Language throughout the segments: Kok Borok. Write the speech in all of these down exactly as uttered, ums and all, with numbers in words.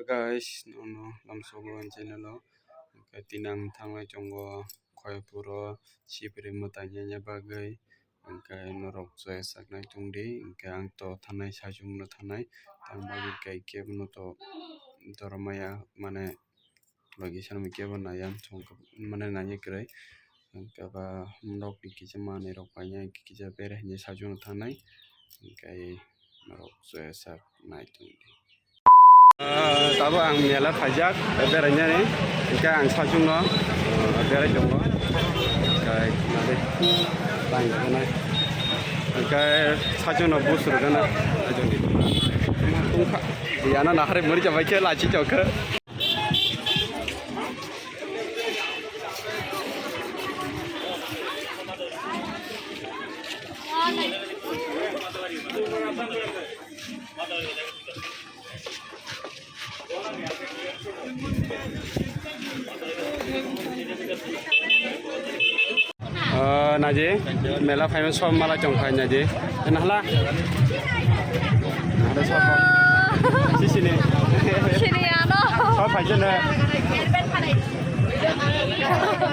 Guys, nono lamsogo ang channel o. Hwnkhe tini ang thanglai tongo Khoyapuro sipri mwtai nini bagwi. Hwnkhe norok joya saknai tongdi. Hwnkhe ang to thanai sajwkno thanai. Tang bagwi khe kebono to dormaya mane logi sanwi kebo naiya mane naiya kwrwi. Hwnkhe ba norok kisa manwi rok painai kisa bera hinwi sajwkno thanai. Hwnkhe norok joya saknai tongdi. Ah, tabo ang mela phaijak, berainani. Hwnkhe ang sajwkno, ah, berai tongo. Hwnkhe nari, bang tongnai. Hwnkhe sajwkno bus rwgana. Tungkha. Yana nahari muri jabai khe lachi chokhe. Ah, naji, mela phaima som mala chong phai naji. Nahla. Nahla som. Sisini. Sini ano. Som phai jene.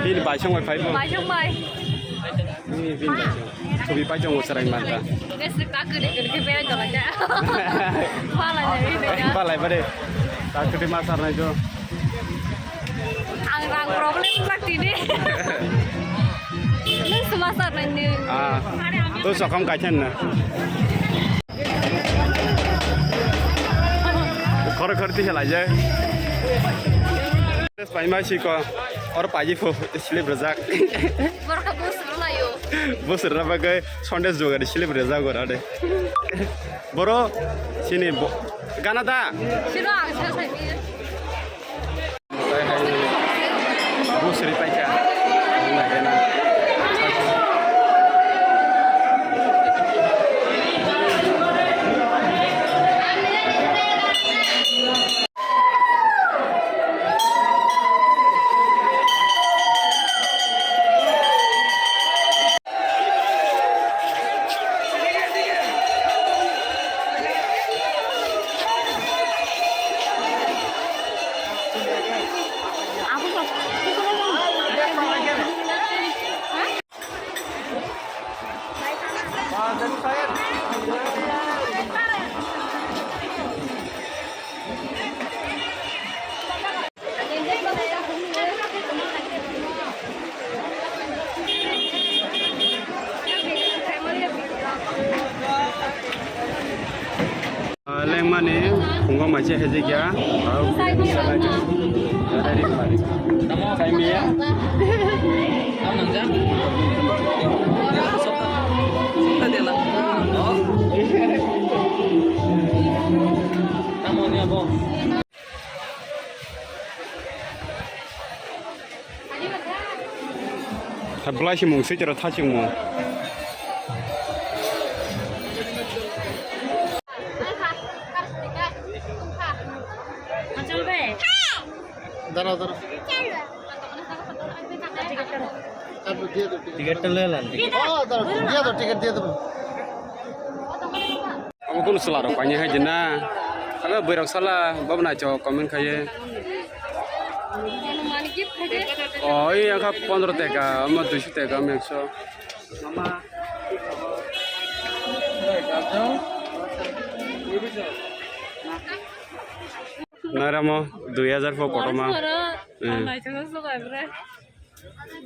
Bini baisong bai phai bo. Baisong bai. Bini, bini baisong. Subi pai chong usarai mata. Nesi ka kiri kiri ke bera jaga ja. Palai na ini ya. Palai bare. Tak kiri masar na jo. Ang rang problem lak tini. Nung sumasar nani. Ah, tu sokam kachan na. Khor khor ti helai je. Paima si ko. Or paji pho slip rajak. Borok bus rwlaio. Bus rwna bagwi sondes jogari slip rajak ora de. Boro sini bo-, gana da. Sino ang sa sa ni. Busri paikha. Ah, lengmani phungo maise hejek ya. Saimi ya. Tha belai se mung se chwra tha chwng mung. Dara, dara. Ticket to le lan. Oh, dara, diya to, ticket diya to. Abo kunu chwla rok paini hai di na. Abo bwrwi rok sala, bo bo naichok comment khai ye. O, ei angkha pondro teka, omo duiso teka, omo ekso. Nairamo dui hajar po kotorma. Hmm.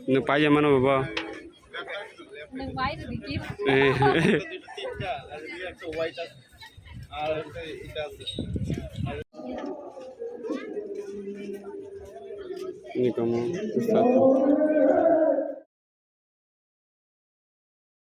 Nwng pai ya mano bo. Nwng pai rwdi gift. Eh. Ini kamu satu.